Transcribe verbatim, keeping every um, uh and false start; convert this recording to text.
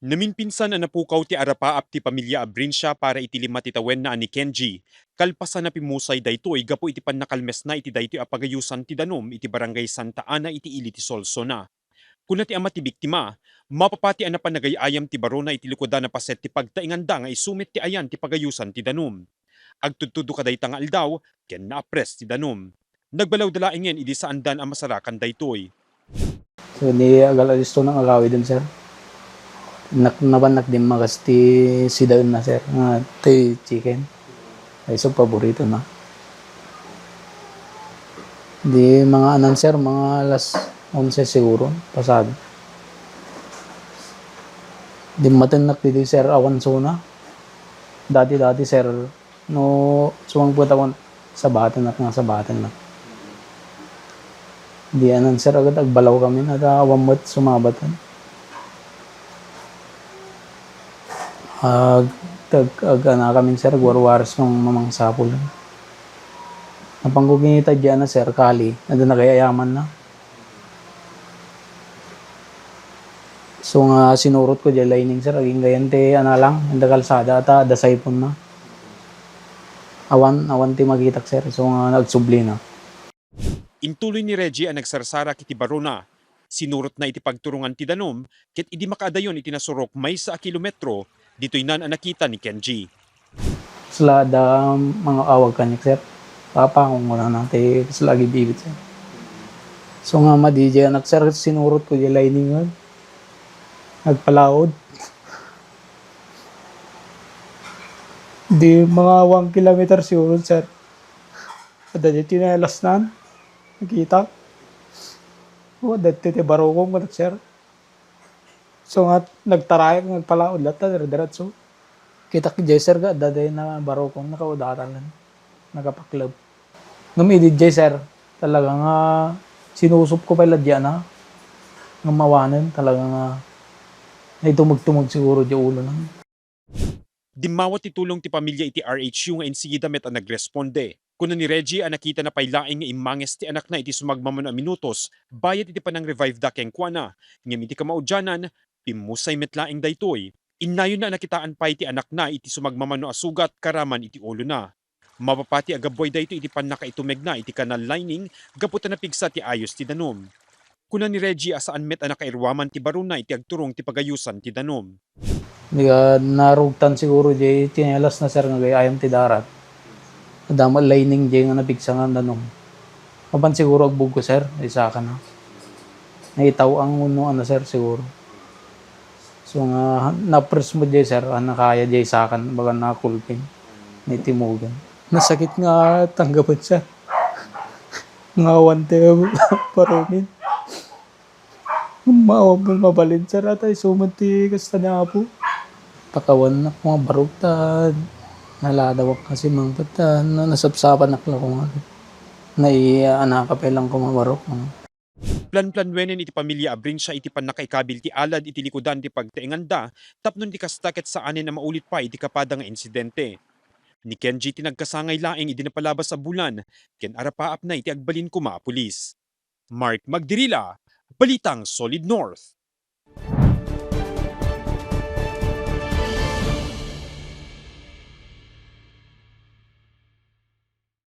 Naminpinsan a napukaw ti arapaap ti pamilya Abrincia para iti lima ti tawenna a ni Kenji. Kalpasan a pimmusay daytoy gapu iti pannakalmesna iti daytoy a pagayusan ti danum iti Barangay Santa Ana iti ili ti Solsona. Kuna ti ama ti biktima, mapapati a napan nagay-ayam ti barona iti likudan a paset ti pagtainganda nga isu met ti ayan ti pagayusan ti danum. Agtudtuddo kadayta nga aldaw ken naapres ti danum. Nagbalawda laengen idi saandan a masarakan daytoy. So, ni agal-alisto nang agawiden, sir. Nak-, nabannak din magas ti sidaenna, sir, nga ti chicken. Ay, so, paborito na. Di mga anan, sir, mga alas onse siguro, pasado. Dimmatennak didi, sir, awan suna. Dati-dati, sir, no sumangpet ako, sabatennak nga sabatennak. Di anan, sir, agad agbalaw kami, nata awan met sumabatan. Ag-, ag-, agana kami, sir, agwarwares nga mamangsapul. Napangko kinita diyan na, sir, kali, nada nagayayaman na. So nga sinurot ko diay lining, sir, aginggayan ti analang, anda kalsada, ta adda sayponna. Awan, awan ti makitak, sir. So nga agsubli na. Intuloy ni Reggie a nagsarsarak iti barona. Sinurotna iti pagturongan ti danum, ket idi makaadayon iti nasurok maysa a kilometro, ditoynan a nakita ni Kenji. Kasla adda mangawag kaniak, sir. Papa, kung wala na ti kasla agibibit, sir. So nga madi diay anak, sir, sinurot ko diay lining, sir. Nagpalaod. Di mga one kilometer siguro, sir. Adda diay tsinelasnan. Nakita. O, adda ti, ti barukong, sir. So nga, nagtarayak, nagpalaod latta, dire-diretso. Kitak diay, sir, ga, adda diay nabarukong, nakaudatan lang. Nakapakleb. Ngem idi diay, sir, talaga nga sinusop ko pay la diay na. Ngem awanen, talaga nga naitumeg-tumeg siguro diay ulona. Dimmawat ti tulong ti pamilya iti R H U nga insigida met a nagresponde. Kuna ni Reggie a nakitana pay laeng nga immanges ti anakna iti sumagmamano a minutos bayat iti panangrevive da kenkuana, ngem iti kamaudianan, pimmusay met laeng daytoy. Innayonna a nakitaan pay ti anakna iti sumagmamano a sugat karaman iti ulona. Mapapati a gabbuay daytoy iti pannakaitumegna iti canal lining gapu ta napigsa ti ayos ti danum. Kuna ni Reggie a saan met a nakairuaman ti barona iti agturong ti pagayusan ti danum. Diga narugtan siguro diay tsinelasna, sir, nga gayayam ti darat. Adda met lining diay nga napigsa nga danum. Mapan siguro agbuggo, sir, diay sakana. Naitaw-ang wenno ano, sir, siguro. So nga, napres mo diay, sir, a nakaya diay sakan, baga nakulpin, naitimogan. Nasakit nga tanggapen, sir. Nga awan ti barumin. Maawan mabalin, sir, ata isu met ti kasta ni Apo. Pakawannak nga barok ta naladawak kasi mangpet ta na-, nasapsapanak la koma. Naianaka pay lang koma barok, no? Planplannuenen iti pamilya Abrincia iti pannakaikabil ti alad iti likudan ti pagtaenganda tapno iti kasta ket saanen a maulit pay iti kapada nga insidente. Ni Kenji ti nagkasangay laeng idi napalabas a bulan ken arapaapna iti agbalin koma a pulis. Mark Magdirila, Balitang Solid North.